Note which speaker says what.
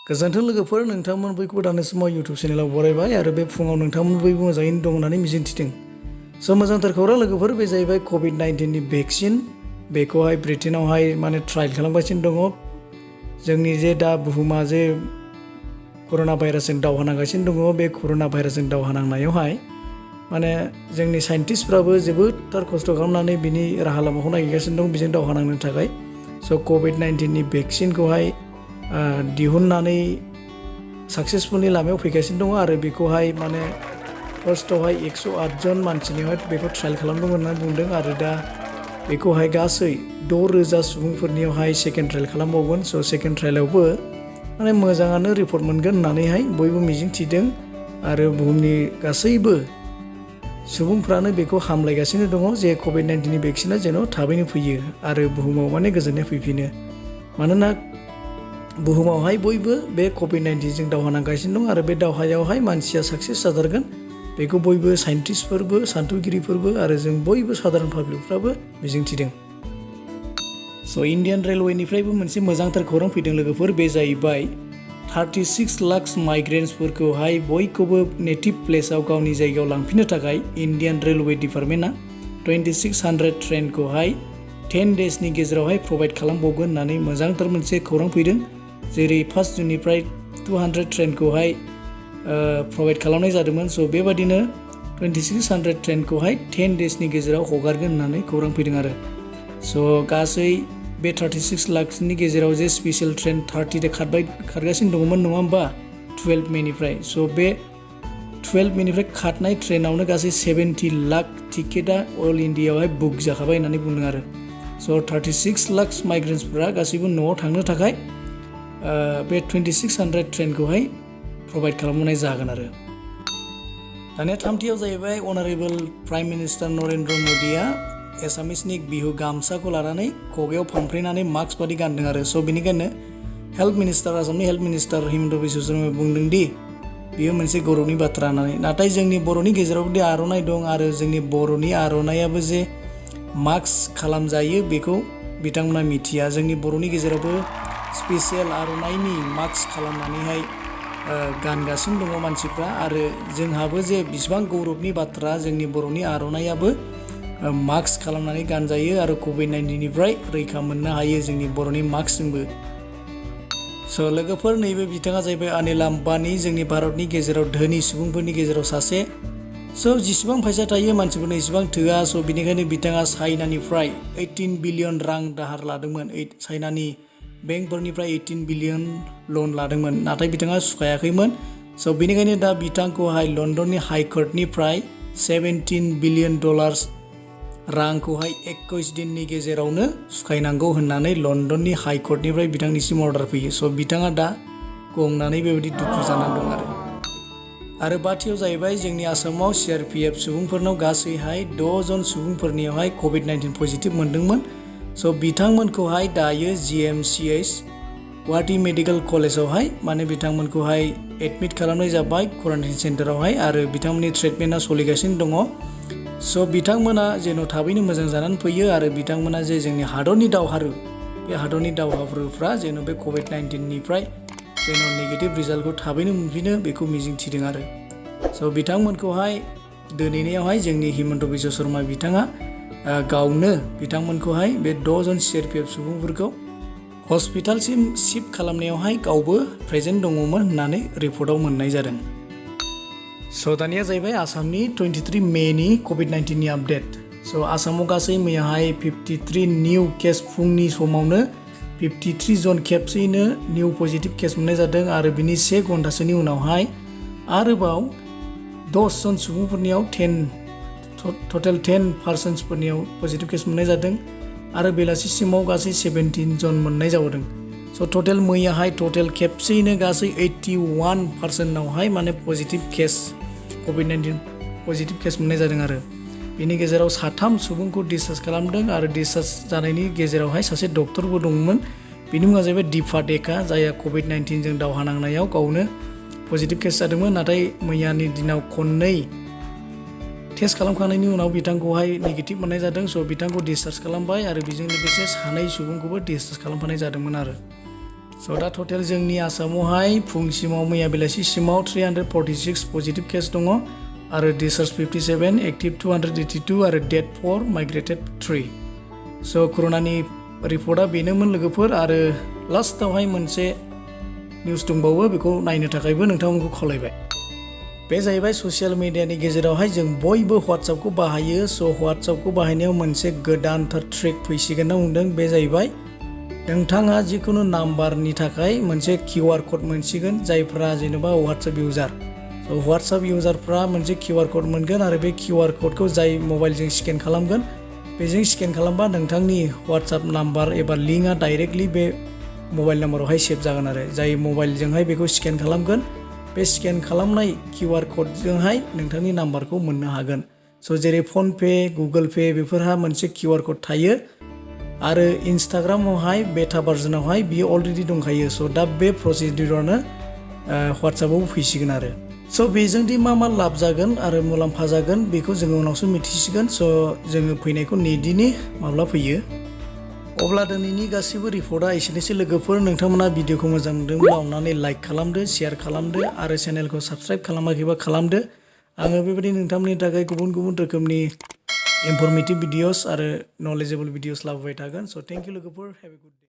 Speaker 1: गोजोन्थों लोगोफोर नोंथांमोन बयखौबो दानि समाव इउटुब चेनेलाव बरायबाय आरो बे फुङाव नोंथांमोन बयबो मोजाङैनो दं होननानै मिजिंथिदों। स' मोजांथार खौरां लोगोफोर बे जाहैबाय COVID-19 नि भेक्सिन बेखौहाय ब्रिटेनावहाय ट्रायल खालामगासिनो दङ। जोंनि जे दा बुहुमा जे कर'ना भाइरासजों दावहा नांगासिनो दङ बे कर'ना भाइरासजों दावहा नांनायावहाय जोंनि साइन्टिस्टफ्राबो जोबोदथार खस्थ' खालामनानै बिनि राहा लामाखौ नागिरगासिनो दं बेजों दावहा नांनो थाखाय। स' COVID-19 नि भेक्सिनखौहाय दिहुननानै साक्सेसफुलनि लामायाव फैगासिनो दङ आरो बेखौहाय फार्स्टआवहाय 108 जन मानसिनियावहाय बेखौ ट्रायल खालामदोंमोन होननानै बुंदों आरो दा बेखौहाय गासै 6,000 सुबुंफोरनियावहाय सेकेन्ड ट्रायल खालामबावगोन। स' सेकेन्ड ट्रायलावबो मोजाङानो रिपर्ट मोनगोन होननानैहाय बयबो मिजिंथिदों आरो बुहुमनि गासैबो सुबुंफ्रानो बेखौ हामलायगासिनो दङ जे COVID-19 नि भेक्सिना जेन' थाबैनो फैयो आरो बुहुमाव गोजोननाय फैफिनो। मानोना बुहुमावहाय बयबो बे COVID-19 जों दावहा नांगासिनो दं आरो बे दावहायावहाय मानसिया साक्सेस जाथारगोन बेखौ बयबो साइन्टिस्टफोरबो सान्थौगिरिफोरबो आरो जों बयबो साधारन पाब्लिकफ्राबो मिजिंथिदों। स' इन्डियान रेलवेनिफ्रायबो मोनसे मोजांथार खौरां फैदों लोगोफोर बे जाहैबाय 36 लाख माइग्रेन्ट्सफोरखौहाय बयखौबो नेटिभ प्लेसाव गावनि जायगायाव लांफिननो थाखाय इन्डियान रेलवे डिपार्टमेन्टआ 2600 ट्रेनखौहाय 10 डेजनि गेजेरावहाय प्रभाइड खालामबावगोन होननानै मोजांथार मोनसे खौरां फैदों। जेरै 1 जुननिफ्राय 200 ट्रेनखौहाय प्रभाइड खालामनाय जादोंमोन। स' बेबादिनो 2600 ट्रेनखौहाय 10 डेजनि गेजेराव हगारगोन होननानै खौरां फैदों आरो। स' गासै बे 36 लाखनि गेजेराव जे स्पेसियेल ट्रेन 30 खारगासिनो दङमोन नङा होमबा 12 मेनिफ्राय। स' बे 12 मेनिफ्राय खारनाय ट्रेनावनो गासै 70 लाख टिकेटआ अल इन्डियायावहाय बुक जाखाबाय होननानै बुंदों आरो। स' 36 लाख माइग्रेन्ट्सफोरा गासैबो न'आव थांनो थाखाय बे 2600 ट्रेनखौहाय प्रभाइड खालामनाय जागोन आरो। दानिया थामथियाव जाहैबाय अनारेबल प्राइम मिनिस्टार नरेन्द्र मदिया एसामिसनि बिहु गामसाखौ लानानै खगायाव फांफ्रेनानै मास्क बादि गानदों आरो। स' बेनिखायनो आसामनि हेल्थ मिनिस्टार हिमन्त बिश्व शर्माया बुंदों दि बेयो मोनसे गौरबनि बाथ्रा होननानै। नाथाय जोंनि बर'नि गेजेरावबो आर'नाइ दं आरो जोंनि बर'नि आर'नाइयाबो जे मास्क खालामजायो बेखौ बिथांमोना मिथिया। जोंनि बर'नि गेजेरावबो स्पेसियेल आर'नाइनि मास्क खालामनानैहाय गानगासिनो दङ मानसिफ्रा आरो जोंहाबो जे बिसिबां गौरबनि बाथ्रा जोंनि बर'नि आर'नाइयाबो मास्क खालामनानै गानजायो आरो COVID-19 निफ्राय रैखा मोननो हायो जोंनि बर'नि मास्कजोंबो। स' लोगोफोर नैबे बिथाङा जाहैबाय अनिल आम्बानी जोंनि भारतनि गेजेराव धोनि सुबुंफोरनि गेजेराव सासे। स' जिसिबां फैसा थायो मानसिफोरनो इसिबां थोआ। स' बेनिखायनो बिथाङा चाइनानिफ्राय 18 बिलियन रां दाहार लादोंमोन। चाइनानि बेंकफोरनिफ्राय 18 बिलियन लन लादोंमोन नाथाय बिथाङा सुख'याखैमोन। स' बेनिखायनो दा बिथांखौहाय लन्डननि हाइकर्टनिफ्राय $17 बिलियन रांखौहाय 21 दिननि गेजेरावनो सुख'नांगौ होननानै लन्डननि हाइकर्टनिफ्राय बिथांनिसिम अर्डार फैयो। स' बिथाङा दा गंनानै बेबायदि दुखु जानानै दं आरो बाथियाव जाहैबाय जोंनि आसामाव CRPF सुबुंफोरनाव गासैहाय 6 जन सुबुंफोरनियावहाय COVID-19 पजिटिभ मोनदोंमोन। स' बिथांमोनखौहाय दायो GMCH गुवाहाटी मेडिकेल कलेजावहाय बिथांमोनखौहाय एडमिट खालामनाय जाबाय क्वारेन्टाइन सेन्टारावहाय आरो बिथांमोननि ट्रिटमेन्टआ सोलिगासिनो दङ। स' बिथांमोना जेन' थाबैनो मोजां जानानै फैयो आरो बिथांमोना जे जोंनि हादरनि दावहारु बे हादरनि दावहारुफ्रा जेन' बे COVID-19 निफ्राय जेन' नेगेटिभ रिजाल्टखौ थाबैनो मोनफिनो बेखौ मिजिंथिदों आरो। स' बिथांमोनखौहाय दोनहैनायावहाय जोंनि हिमन्त बिश्व शर्मा बिथाङा गावनो बिथांमोनखौहाय बे 6 जन CRPF सुबुंफोरखौ हस्पिटालसिम शिफ्ट खालामनायावहाय गावबो प्रेजेन्ट दङमोन होननानै रिपर्टआव मोननाय जादों। स' दानिया जाहैबाय आसामनि 23 मेनि COVID-19 नि आपडेट। स' आसामाव गासै मैयाहाय 53 निउ केस फुंनि समावनो 53 जन खेबसेयैनो निउ पजिटिभ केस मोननाय जादों आरो बिनि 1 घन्टासोनि उनावहाय आरोबाव 10 जन सुबुंफोरनियाव टटेल 10 पार्सन्सफोरनियाव पजिटिभ केस मोननाय जादों आरो बेलासिसिमाव गासै 17 जन मोननाय जादों। स' टटेल मैयाहाय खेबसेयैनो गासै 81% positive case COVID-19 positive case मोननाय जादों आरो बेनि गेजेराव 3 सुबुंखौ डिसचार्ज खालामदों आरो डिसचार्ज जानायनि गेजेरावहाय सासे डक्टरबो दंमोन। बिनि मुङा जाहैबाय दीपा डेका जायहा COVID-19 जों दावहा नांनायाव गावनो पजिटिभ केस जादोंमोन नाथाय मैयानि दिनाव खननै टेस्ट खालामखांनायनि उनाव बिथांखौहाय नेगेटिभ मोननाय जादों। स' बिथांखौ डिसचार्ज खालामबाय आरो बेजों लोगोसे 2 सुबुंखौबो डिसचार्ज खालामफानाय जादोंमोन आरो। स' दा टटेल जोंनि आसामावहाय फुंसिमाव मैया बेलासिसिमाव 346 पजिटिभ केस दङ आरो डिसचार्ज 57 एक्टिभ 282 आरो डेथ 4 माइग्रेटेड 3 स' कर'नानि रिपर्टआ बेनोमोन लोगोफोर आरो लास्टावहाय मोनसे निउस दंबावो बेखौ नायनो थाखायबो नोंथांमोनखौ खावलायबाय बे जाहैबाय ससियेल मिडियानि गेजेरावहाय जों बयबो WhatsAppखौ बाहायो स' WhatsAppखौ बाहायनायाव मोनसे गोदानथार ट्रिक फैसिगोन होनना बुंदों बे जाहैबाय नोंथाङा जिखुनु नाम्बारनि थाखाय मोनसे QR कड मोनसिगोन जायफ्रा जेनेबा WhatsApp इउजार स' WhatsApp इउजारफ्रा मोनसे QR कड मोनगोन आरो बे QR कডखौ जाय मबाइलजों स्केन खालामगोन बेजों स्केन खालामबा नोंथांनि WhatsApp नाम्बार एबा लिंकआ डाइरेक्टलि बे मबाइल नाम्बारावहाय सेभ जागोन आरो जाय मबाइलजोंहाय बेखौ स्केन खालामगोन बे स्केन खालामनाय QR कडजोंहाय नोंथांनि नाम्बारखौ मोननो हागोन स' जेरै फनपे गुगोल पे बेफोरहा मोनसे QR कड थायो आरो इन्सटाग्रामावहाय बेटा भार्जनावहाय बियो अलरेडि दंखायो स' दा बे प्रसिडिउरानो WhatsAppआव फैसिगोन आरो स' बेजोंदि मा लाब जागोन आरो मुलाम्फा जागोन बेखौ जोङो उनावसो मिथिसिगोन स' जोङो फैनायखौ नेदिनि माब्ला फैयो अब्ला दिनैनि गासैबो रिपर्टआ एसेनोसै लोगोफोर नोंथांमोना भिडिअखौ मोजां मोनदोंब्ला अननानै लाइक खालामदो शेयार खालामदो आरो चेनेलखौ साबस्क्राइब खालामाखैबा खालामदो आङो बेबायदि नोंथांमोननि थाखाय गुबुन गुबुन रोखोमनि इनफरमेटिभ भिडिअस आरो नलेजेबल भिडिअस लाबोबाय थागोन स' थेंक इउ लोगोफोर हेभ ए गुड डे